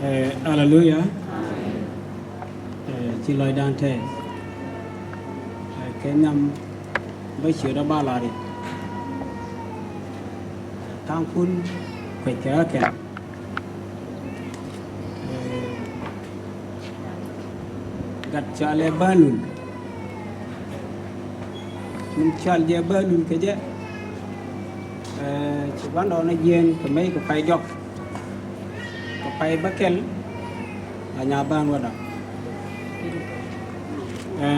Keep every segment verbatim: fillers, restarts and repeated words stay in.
Ɛ, aleluya. Ɛ, ci lɔcdan tɛɛth. Ɛ, kɛ nhiam bä ciötdä ba lar i̱ tha̱a̱ŋkun kuec kɛ ɣä kɛn. Ɛ, gat cɔalɛ Bäär Lul. Min cɔal jɛ Bäär Lul kɛ jɛ. Ɛ, ci gua̱ndɔɔŋni jiɛɛn kɛ mec kɛ pay jɔk. Kɛ pay bäkɛl la Nyaban wäda. Ɛ,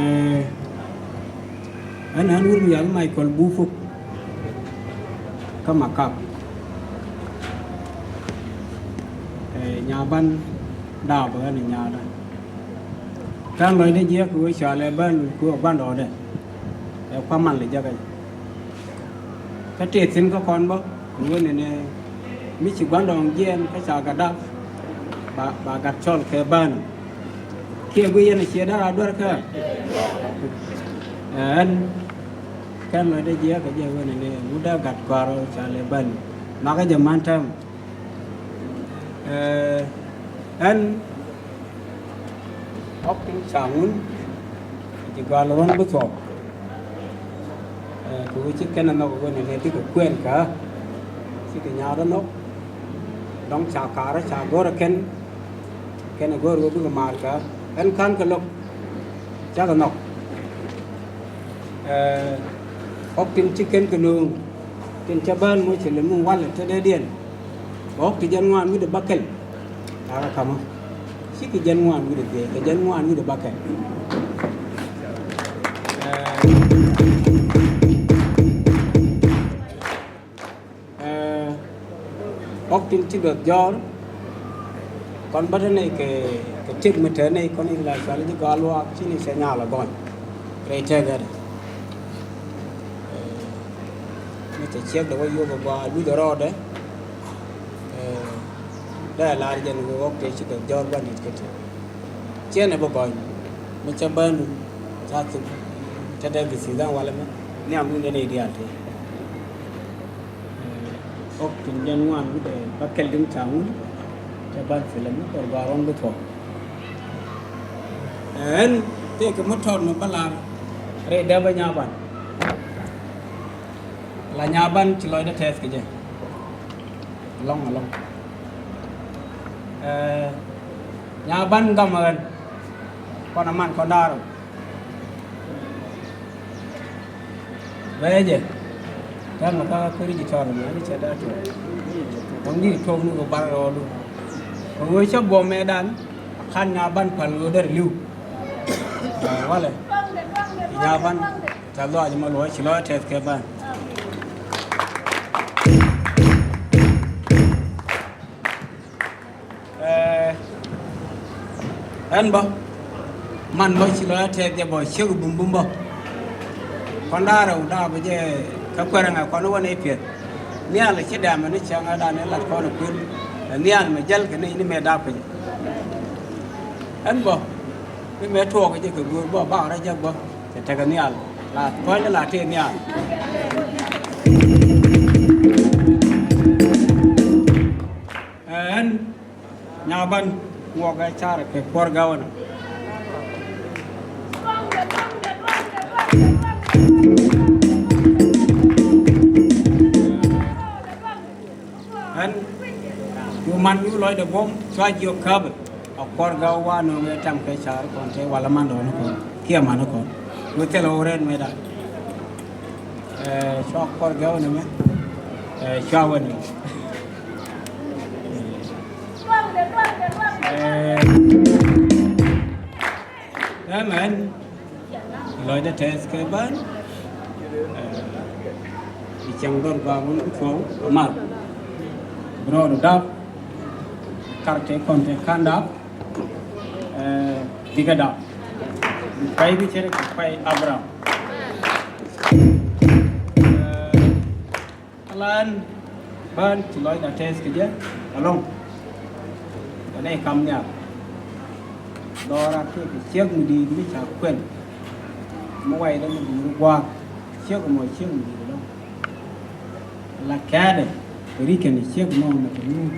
ɣän ɣän wut mi yal Michael Bufuk kä Makak. Ɛ, Nyaban daap ɣän nyaadä. Tha̱a̱ŋ lɔcdä jiäk kɛ ɣöö cɔalɛ Bäär Lul kɛ ɣöö gua̱ndɔɔŋdɛ. Ɛ, kua̱ mal lɛ jäkä jɛ. Kä tëë thi̱n kä kɔn bä, ɣöö nɛnɛ mi ci gua̱ndɔɔŋ jiɛɛn kä ca gat dap, ba, ba gat cɔl kɛ Bäär Lul. Kiɛ guic yɛn a ciɛ dara duer kä. Ɛ, ɣän kɛn lɔcdä jiäk kɛ jɛ ɣöö nɛnɛ wutdä gat gɔ̱a̱r ɣöö cɔalɛ Bäär Lul. Makä jɛ man täämɛ. Ɛ, ɣän ɣɔk tin ca ŋun ci gɔal ruɔ̱n bi thuɔ̱k. Ɛ, kɛ ɣöö ci kɛn ɛ nhɔk ɣöö nɛnɛ bikɛ kuɛɛn kä cikɛ nyaadä nhɔk. Dɔ̱ŋ ca kaarä ca go̱rä kɛn, kɛn ɛ go̱rä ɣöö bikɛ maar kä ɣän ka̱n kɛ lo̱k. Cakɛ nhɔk. Ɛ, ɣɔk tin ci kɛn kɛ nööŋ tin ca Bäär Lul cɛ lɛ mi walɛ te dee diɛn. Bɛ ɣɔk ti jiɛn ŋuan wi̱cdɛ bäkɛl. Takä ka̱mä. Cikɛ jiɛn ŋuan wi̱cdɛ dhiec kɛ jiɛn ŋuan wi̱cdɛ bäkɛl. Ɛ, Ɛ, ɣɔk tin ci duɔth jɔ̱ɔ̱r. Kɔn bä te nɛy kɛ, kɛ tëk mi te nɛy kɔn i̱ la cual ji̱ gɔaa luaak ci ni cɛ nyaal agɔny. Rɛy tëkädɛ. Ɛ, mi cɛ ciɛkdɛ wä yio̱k agɔaa luth rɔɔdɛ. Ɛ, dee lar jɛn ɣöö ɣɔk tëë ci duɔth jɔ̱ɔ̱r gua̱n dit kä tëë. Ciɛnɛ bä gɔny mi cä Bäär Lul ca thuk te dee bi thi̱th ɛn walɛ mɛ nhiam ni nɛn i̱ diaal tëë. Ɛ, ɣɔk tin jiɛn ŋuan wi̱cdɛ bäkɛl tin ca ŋun cä Bäär Lul thilɛ mi kɔr gɔaa ruɔ̱n bi thuɔ̱k. Ɛ, ɣän tëëkɛ mi tɔt mi bä lar rɛy dee bä Nyaban. La Nyaban ci lɔcdä tɛth kɛ jɛ. Alɔŋ, alɔŋ. Ɛ, Nyaban gamɛ ɣän. Kɔn aman kɔn da̱a̱r ɔ. Bɛ jɛ. Täämɛ kä kä ri ji̱ tɔɔr mɛ ni cɛ da̱a̱r tuɔɔk. Dɔ̱ŋ di tuɔɔk ni kɛ bar rɔɔdu. Kɛ ɣöö cä buɔ̱m mɛ dan. A kan Nyaban pal ɣöö dɛr li̱w. Ɛ, walɛ. Nyaban. Ca luaac mɔ luɔc ci lɔc tɛth kɛ Bäär. Ɛ, ɛn bä man bä ci lɔc tɛth jɛ bä ciek bumbum bä. Kɔn da̱a̱ rɛw da̱a̱ bä jɛ kä kuɛrɛ ŋa kɔn wä ni piɛth. Nhial ci dɛmɛ ni cäŋ ɛ da̱a̱ ni lat kɔn kuil. Ɛ nhial mɛ jäl kɛ ni ni mɛ da̱a̱ piny. Ɛn bä ni mɛ tuɔɔk jɛ kɛ go̱o̱r bä bak rɛ jɛ bä. Cɛ tekɛ nhial la thuɔ̱ny la tëë nhial. Ɛn Nyaban ŋuɔk ɛ car kɛ kuɔr gawɛnɛ. Ɛn cu man cu lɔcdɛ buɔ̱m cua jiök käpɛ. A kuɔr gäk wa nööŋ ɛ tɛm kɛ car kɔn te walɛ mandɔɔŋnikɔn kiɛ manikɔn. Cu thilɛ wä rɛt mëëdan. Ɛ, cua kuɔr gäk nɛmɛ. Ɛ, cua wä nɛmɛ. Ɛ, amen. Lɔcdä tɛth kɛ Bäär. Ɛ, i̱ cäŋ dhɔr gɔaa wun ku tuɔw mal. Bi rɔɔdu dap. Kar tëë kɔn tëë ka̱n dap. Ɛ, bikɛ dap. Bi pay bi cɛ rɛ kɛ pay Abraham. Ɛ, Ala ɛn Bäär ci lɔcdä tɛth kɛ jɛ alɔŋ. Kɛ nɛy kam nhial. Dhɔra tëëkɛ ciek mi di̱i̱t mi ca kuɛn. Mi waydä mi duuri gua̱a̱k. Ciek mɔ ciek mi di̱i̱t alɔŋ. La kɛɛdɛ kɛ ri kɛn ciek mɔ mɛ kɛ nuur.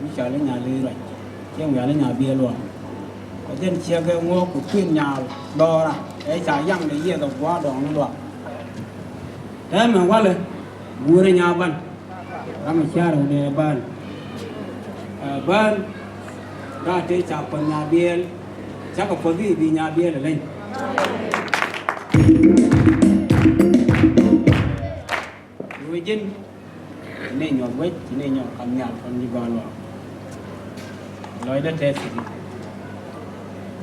Wi̱i̱ ca lɛ nya lëë ruac, cieŋ wi̱i̱ ca lɛ nya biɛl luaak. Kɛ jɛn ciɛ kɛ ŋuɔ̱ɔ̱k kɛ kuën nyaal lɔɔra, ɛ ca yaŋ dee yiɛth ɛ gua̱a̱r dɔɔŋ ni luaak. Täämɛ walɛ, guurɛ nya ban. Ram mi ciaarɛ wä dee bään. Ɛ bään, daa tëë ca kuɔth nya biɛl, cakɛ puɔth i̱ bi nya biɛl ɛ leny. Wee ji̱n, ni nyuɔth wec, ni nyuɔth kam nhial kɔn ji̱ gɔaa luaak. Lɔcdä tɛth kɛ ji̱.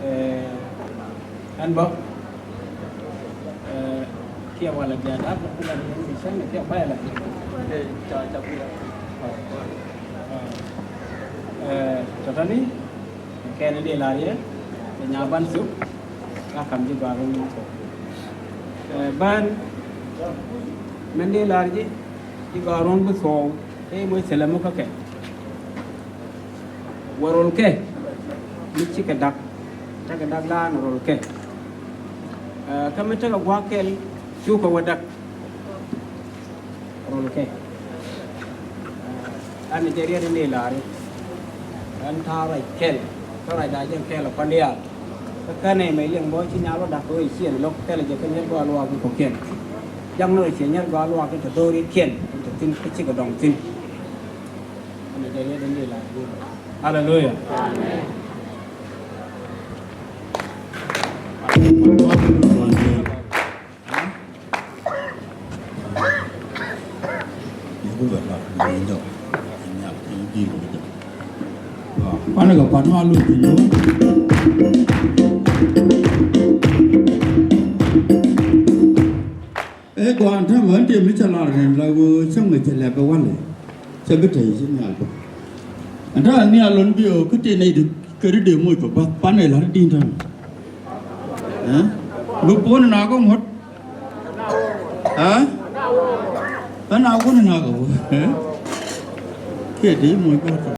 Ɛ, ɛn bä, ɛ, kiɛ walɛ bia dap kɛ kulɛ ni cäŋ kiɛ kuayɛ la. Ɛ, tɔtɔni, Kɛn in dee lar yɛ, kɛ nya ban thuk, ka kam ji̱ gɔaa ruɔ̱n mi thuɔ̱k. Ɛ, bään, min dee lar ji̱, ji̱ gɔaa ruɔ̱n bi thuɔ̱k, ɛ moc thilɛ mi kä kɛ. Wä rol kɛ, mi cikɛ dak, tekɛ dak lar ni rol kɛ. Ɛ, kä mi tekɛ gua̱a̱k kɛl, cukɛ wä dak. Rol kɛ. Ɛn jɛ riet in dee la̱r i̱ ɛn ta̱a̱ ruac kɛl. Kä ruacda jɛ kɛl ɛ kuan diaal. Kä kɛn ɛ mɛ liɛŋ bä ci nyal wä dak kɛ wee ciɛn lo̱k kɛl jɛ kɛ nyɛr gɔaa luaak in kɔ̱kiɛn. Jaŋ ni rɔ ciɛ nyɛr gɔaa luaak in te do̱r i̱ kiɛn in te thi̱n kä cikɛ dɔŋ thi̱n. Ɛn jɛ riet in dee la̱r i̱. Aleluya. Amen. Kuanɛ kɛ kuat ma luth ni. Ɛ gua̱a̱n täämɛ ɣän tëë mi cä lar rin la ɣöö cäŋ mi cä lɛp ɛ walɛ. Cä bi tɛy ci nhial bä. Ɛn ta̱a̱ nhial lon bi ɣöö kä tëë nɛy di kɛ ri dee moc bä bath pan ɛ la̱r di̱n täämɛ. Ɛ? Bi puɔ̱n na kä ŋuɔ̱t. Ɛ? Kä na wun na kä wä. Ɛ? Kiɛ dee moc bä tɔ.